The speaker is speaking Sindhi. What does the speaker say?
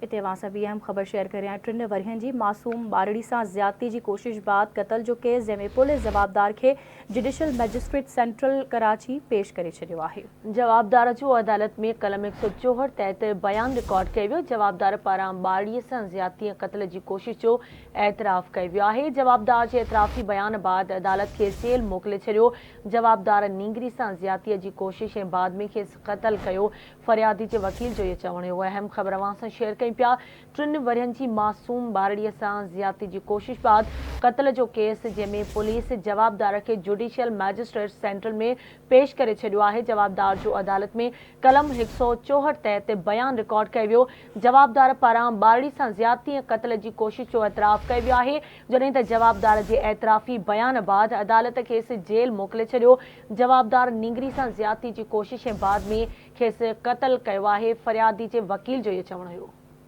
اتي اوهان سان ٻي اهم خبر شيئر ڪريان ٽن ورهين جي معصوم ٻارڙي سان زيادتي جي ڪوشش بعد قتل جو ڪيس جنهن ۾ پوليس جوابدار کي جڊيشل مئجسٽريٽ سينٽرل ڪراچي پيش ڪري ڇڏيو آهي. جوابدار جو عدالت ۾ قلم 164 تحت بيان رڪارڊ ڪيو ويو، جوابدار پاران ٻارڙي سان زيادتي ۽ قتل جي ڪوشش جو اعتراف ڪيو ويو آهي، جوابدار جي اعترافي بيان بعد عدالت کيس جيل موڪلي ڇڏيو، جوابدار نينگري سان زيادتي جي ڪوشش ۽ بعد ۾ کيس قتل ڪيو، فريادي جي وڪيل جو اهو چوڻ هو. اهم خبر اوهان سان شيئر ڪيون پيا، ٽن ورهين جي معصوم ٻارڙي سان زيادتي جي ڪوشش بعد قتل جو ڪيس جنهن ۾ پوليس جوابدار کي جوڊيشل مئجسٽريٽ سينٽرل ۾ پيش ڪري ڇڏيو آهي، جوابدار جو عدالت ۾ قلم 164 تحت بيان رڪارڊ ڪيو ويو، جوابدار پاران ٻارڙي سان زيادتي ۽ قتل جي ڪوشش جو اعتراف ڪيو ويو آهي، جڏهن ته جوابدار جي اعترافي بيان بعد عدالت کيس جيل موڪلي ڇڏيو، جوابدار نينگري سان زيادتي جي ڪوشش ۽ بعد ۾ کيس قتل ڪيو آهي، فريادي جي وڪيل جو اهو چوڻ هيو.